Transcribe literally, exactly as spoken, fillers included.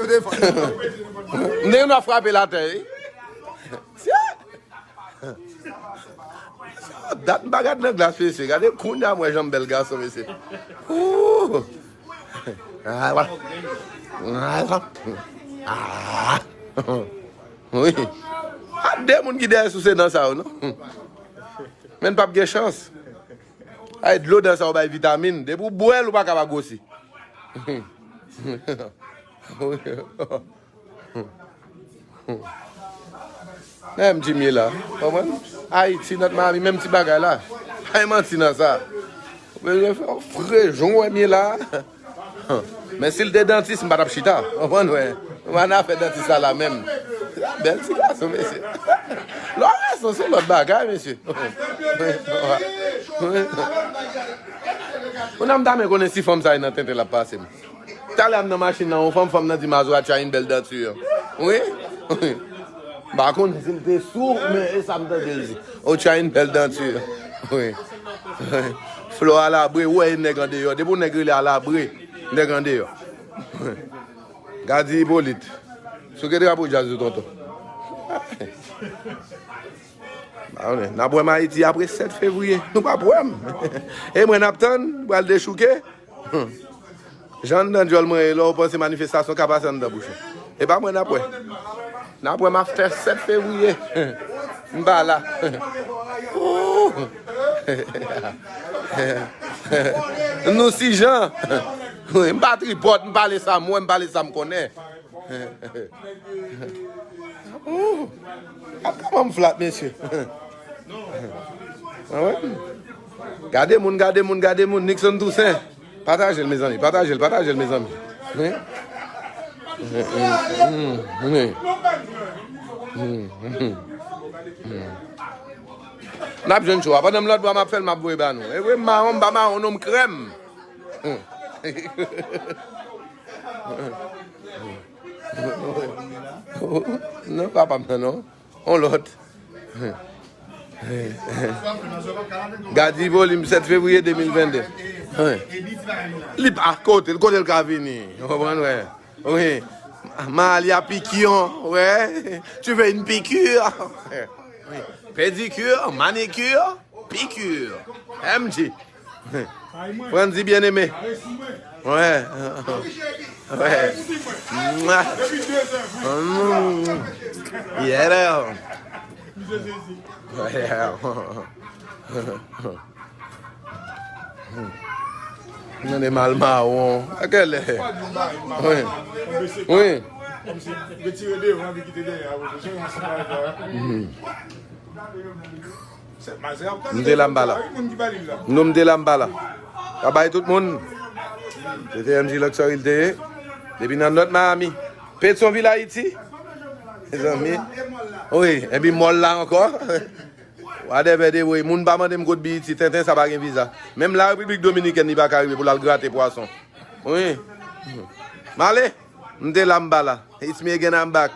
M te gen dwa frape l atè, wi. Dat m pa gad nan glas, mesye. Gade kounye a m wè jan m bèl gason, mesye. Ooh. Ah, voilà. Ah, wi. A de moun ki dèyè souse dan sa yo, non? Men n p ap gen chans. Ay, dlo dan sa yo bay vitamin. Depi w bwè l, ou pa ka pa gwosi. M di m ye la. Konprann? Ayiti, nòt Miami, menm ti bagay la. Pa gen manti nan sa. Ou bezwen fè yon fre jan w wè m ye la. Men si l te dantis, m pa t ap chita. Konprann, wè. M pa nan afè dantis la, la menm. Bèl ti gason, mesye. Lè w wè son, se lòt bagay, mesye. Ou nan m ta men konnen si fanm sa e nan tenten l ap pase m. Talè a m nan machin nan, yon fanm, fanm nan di m, "Azou, tu as une belle denture." Wi. M pa konnen si l te sou, men e sa m tande l di. "Oh, tu as une belle denture." Wi. Flò alabre, ou wè e nèg andeyò. Depi yon nèg rele alabre, nèg andeyò. Gadi Ipolit. Souke drapo djaz ou, tonton. N ap wè m Ayiti apre sèt fevriye. Nou p ap wè m. E mwen n ap tann, pral dechouke. Jan anndan djòl mwen ye, lè w panse manifestasyon ka pase anndan bouch ou. E pa mwen n ap wè. N ap wè m after sèt fevriye. M pa la. Nou si jan. M pa tripòt, m pale sa m wè, m pale sa m konnen. Ooh, gad kòman m flat, mesye. Ah ouais? Gade moun, gade moun, gade moun. Nixon Toussaint. Pataje l, mezanmi. Pataje l, pataje l, mezanmi. Wi. N ap jwenn cho a. Pandan m lòt bò, m ap fè l, m ap voye ba nou. E vre, m mawon, m pa mawon, non, m krèm. Non, papa m nan, non. On lòt. Gadi volim sèt fevriye de mil vennde. Li pa kote l, kote l ka vini. Ou konprann, wè. Wi. Malia Pikion, wè. Tu veux une piqûre? Wi. Pédicure, manicure, piqûre. M J. Frandy bien-aimé. Ouais. Ouais. Mwa. Mm. Yeah. Yeah. Mande mal mawon. Akèlè? Wi. Wi. Mm. M te la, m pa la. Non, m te la, m pa la. Pa bay tout moun. Se te M J Luxury l te ye. Depi nan North Miami. Petyonvil, Ayiti. Mezanmi. Wi, epi mòl la ankò. Wadèvè de woy. Moun pa mande m kot B E T. Tenten sa pa gen viza. Menm la Repiblik Dominikèn, li pa ka rive pou l al grate pwason. Wi. M ale. M te la, m pa la. It's me again, I'm back.